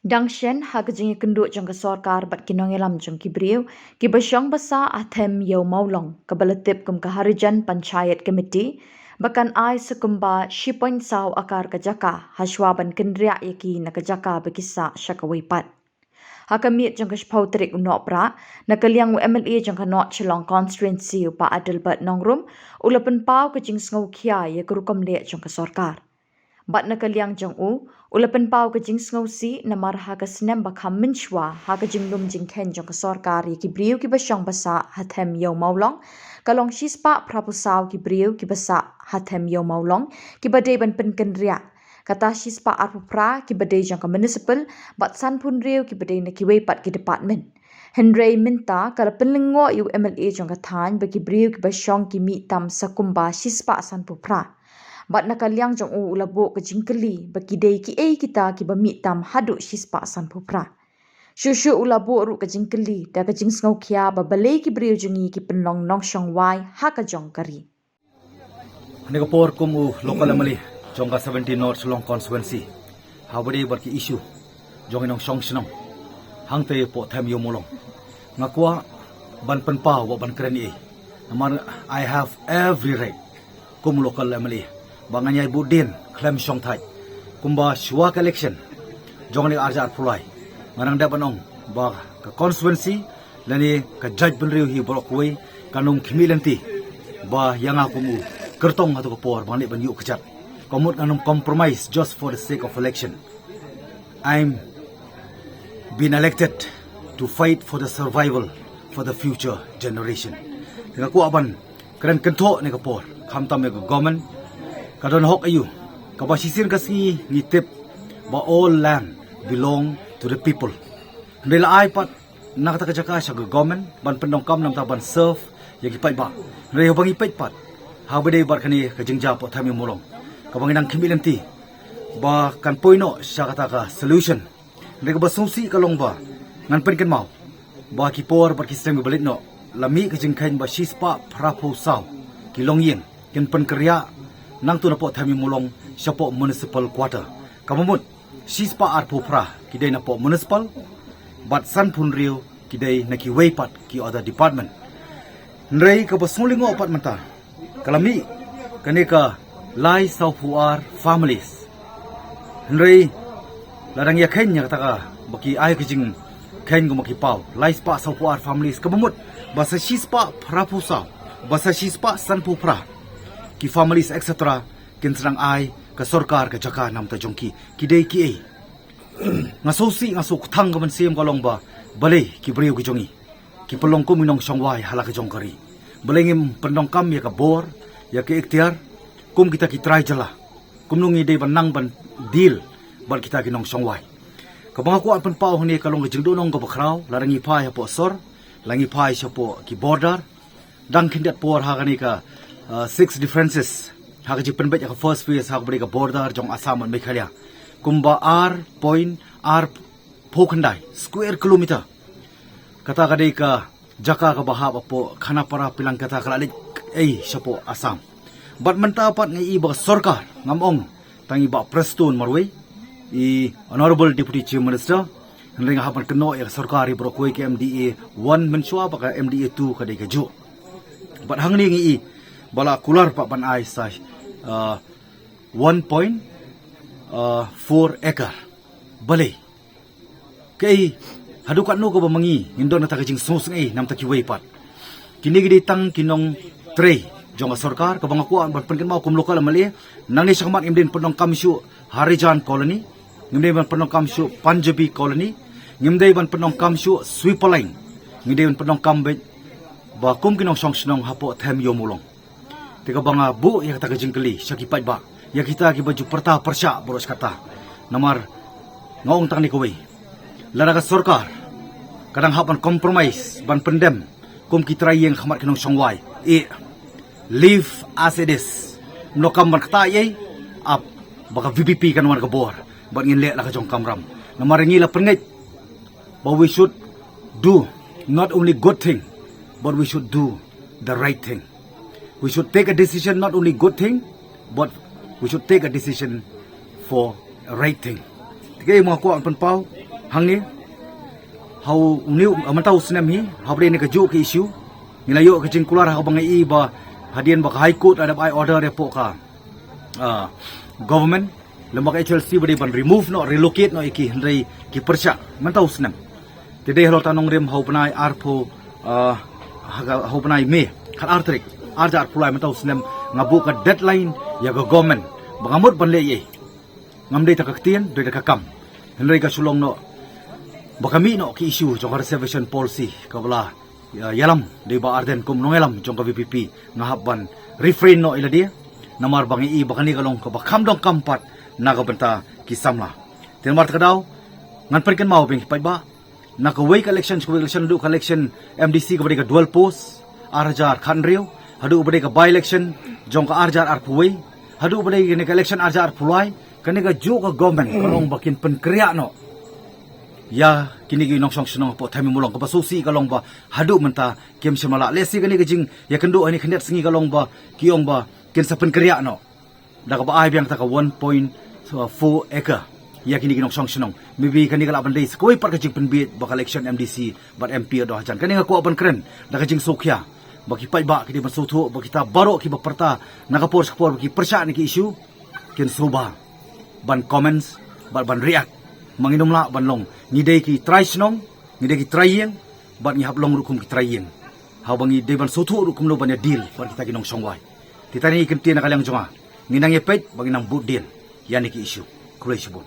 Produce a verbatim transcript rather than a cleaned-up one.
Dang shen ha ka jingïakynduh jong ka sorkar bad ki nongïalam jong ki briew kiba shong ba sah ha them Ïew Mawlong, kaba la tip kum ka Harijan Panchayat Committee, ba kan ai sa kumba shi point saw akar ka jaka, hashwa ban kynriah ïa ki na ka jaka ba ki sah sha kawei pat. Ha ka miet jong ka shiphew tarik u Nohprah, na ka liang u M L A jong ka North Shillong Constituency, u Bah Adelbert Nongrum, u la pynpaw ka jingsngewkhia ïa ka rukom leh jong ka sorkar. Bad na ka liang jong u, u la pynpaw ka jingsngewsih namar ha ka snem ba kham mynshuwa ha ka jinglum jingkheiñ jong ka sorkar ïa ki briew kiba shong ba sah ha them Ïew Mawlong, ka long shispah phraphew saw ki briew kiba sah ha them Ïew Mawlong, kiba dei ban pynkynriah. Kata shispah arphew phra kiba dei jong ka municipal, bad sanphew hynriew kiba dei na kiwei pat ki department. Hynrei mynta ka la pynlyngngoh ïa u M L A jong ka thaiñ ba ki briew kiba shong ki mih tam sa kumba shispah sanphew phra. Bad na ka liang jong u, u la buh ka jingkylli ba ki dei kiei kita kiba mih tam haduh shispah sanphew phra. Shuh shuh u la buh ruh ka jingkylli da ka jingsngewkhia ba balei ki briew jong ngi ki pynlong nongshong wai ha ka jong ka ri. Hynne ka por kum u local M L A jong ka seventeen North Shillong Constituency, haba dei bad ki issue jong i nongshong shnong hangtei hapoh them Ïew Mawlong, nga kwah ban pynpaw bad ban kren ei. Namar I have every right kum u local M L A ba ngan ïai buh dien khlem shong thait. Kumba shuwa ka election jong kane ka arhajar arphew lai, nga dang dep ban ong ba ka constituency lane ka jaitbynriew hi baroh kawei kan ym khmih lynti ba ïa nga kum u kyrtong hato ka por ban leh ban ïuh kjat. Ka mut ngan ym compromise just for the sake of election. I'm been elected to fight for the survival for the future generation. Te nga kwah ban kren kynthoh ne ka por, khamtam ïa ka government, ka don hok aïu? Kaba shisien ka sngi ngi tip ba all land belong to the people. Hynrei la ai pat na kata ka jaka sha ka government ban pyndonkam namar ban serve ïa ki paidbah. Hynrei haba ngi peit pat haba dei bad kane ka jingjia hapoh them Ïew Mawlong, kaba ngi nang khmih lynti ba kan poi noh sha kata ka solution. Hynrei kaba sngewsih ka long ba ngan pynkynmaw ba ki por bad ki snem kiba leit noh la mih ka jingkheiñ ba shispah phraphew saw ki longïing kin pynkynriah nangta napoh them Ïew Mawlong shapoh municipal quarter. Kaba mut shispah arphew phra ki dei napoh municipal, bad sanphew hynriew ki dei na kiwei pat ki other department. Hynrei kaba sngewlyngngoh pat mynta ka la mih kane ka lai sawphew ar families. Hynrei la dang ïakheiñ ïa kata kaba ki ai ka jingkheiñ kumba ki paw, lai spah sawphew ar families, kaba mut ba sa shispah phraphew saw, ba sa shispah sanphew phra ki families, et cetera, kin sa dang ai ka sorkar ka jaka namar jong ki. Ki dei kiei? Nga sngewsih, nga sngewkthang ka mynsiem ka long ba balei ki briew ki jong ngi ki pynlong kum ki nongshong wai ha la ka jong ka ri. Balei ngim pyndonkam ïa ka bor, ïa ka iktiar kum kita ki trai jylla? Kumno ngi dei ban nang ban deal bad kita ki nongshong wai? Kaba nga kwah pynpaw hangne ka long ka jingduhnong kaba khraw, lada ngi phai hapoh sor, la ngi phai shapoh ki border, dang khyndiat por ha kane ka, uh, six differences ha ka jingpynbeit ïa ka first phase ha kaba dei ka border jong Assam bad Meghalaya, kumba ar point ar phew khyndai square kilometer. Kata ka dei ka jaka kaba hap hapoh Khanapara, Pilangkata, ka la leit ei shapoh Assam. Bad mynta pat nga i ba ka sorkar, ngam ong tang i Bah Prestone marwei, i Honorable Deputy Chief Minister, hynrei nga hap ban kynnoh ïa ka sorkar hi baroh kawei, ka M D A one mynshuwa bad ka M D A two ka dei kajuh. Bad hangne ngi i ba la kular pat ban ai sa, uh, one point four acre. Balei? Kaei, haduh katno kaba ma ngi ngin don kata ka jingsngewsynei namar kiwei pat? Kine ki dei tang ki nongtrei jong ka sorkar. Kaba nga kwah ban pynkynmaw kum local M L A, nangne shakhmat ngim dei ban pyndonkam shuh Harijan Colony, ngim dei ban pyndonkam shuh Punjabi Colony, ngim dei ban pyndonkam shuh Sweeper Line, ngi dei ban pyndonkam beit ba kum ki nongshong shnong hapoh them Ïew Mawlong. Te kaba nga buh ïa kata ka jingkylli sha ki paidbah, ïa kita kiba ju pyrta pyrshah baroh shi katta. Namar nga ong tang ne kawei, lada ka sorkar ka dang hap ban compromise, ban pyndem kum ki trai ïing ha khmat ki nongshong wai, eh, leave as it is. Ym donkam ban kata ei, ap ba ka V P P kan wan ka bor bad ngin leh la ka jong ka kamram. Namar ngi la pynngeit ba we should do not only good thing, but we should do the right thing. We should take a decision, not only good thing, but we should take a decision for a right thing. Te kaei ma nga kwah ban pynpaw, Hangne ha u, mynta u snem hi, haba dei na kajuh ka issue, ngi la ïoh ka jingkular haba ngi i ba hadien ba ka High Court la dep ai order ïa poh ka government lem bad ka H L C ba dei ban remove noh, relocate noh ïa ki, hynrei ki pyrshah mynta u snem. Te dei halor ta nongrim ha u bnai arphew, ha u bnai May, khat ar tarik, ar hajar arphew lai, mynta u snem nga buh ka deadline ïa ka government ba nga mut ban leh ei. Ngam dei ta ka ktien, dei ta ka kam. Hynrei ka shu long noh ba ka mih noh ki issue jong ka reservation policy kaba la ïalam da i Bah Ardent kum nongïalam jong ka V P P, nga hap ban refrain noh ïa lade. Namar ba ngi i ba kane ka long kaba kham donkam pat na ka bynta ki samla. Te namar ta ka daw ngan pynkynmaw biang ki paidbah, na kawei ka election sha kawei ka election, haduh ka election M D C kaba dei ka dual post ar hajar khathynriew, haduh ba dei ka by election jong ka ar hajar arphew wei, haduh ba dei kane ka election ar hajar arphew lai, kane kajuh ka government ka long ba kin pynkhreh noh ïa kine ki nongshong shnong hapoh Thaimimulong, kaba sngewsih ka long ba haduh mynta kim shym la lah. Lehse kane ka jingïakynduh ha kine khyndiat sngi ka long ba ki ong ba kin sa pynkhreh noh da kaba ai biang ta ka one point four acre ïa kine ki nongshong shnong. Maybe kane ka lah ban dei sa kawei pat ka jingpynbiej ba ka election M D C bad M P haduh hajan. Kane nga kwah ban kren da ka jingsngewkhia ba ki paidbah ki dei ban sngewthuh, ba kita baroh kiba pyrta na ka por sha ka por ba ki pyrshah na ki issue kin sngewbha ban comments bad ban react. Ma ngin ym lah ban long, ngi dei ki trai shnong, ngi dei ki trai ïing, bad ngi hap long ruh kum ki trai ïing. Haba ngi dei ban sngewthuh ruh kumno ban ïa deal bad kita ki nongshong wai. Te tang ïa kane ka ktien na ka liang jong nga, ngin nang ïa peit bad ngin nang bud deal ïa kine ki issue. Khublei shibun.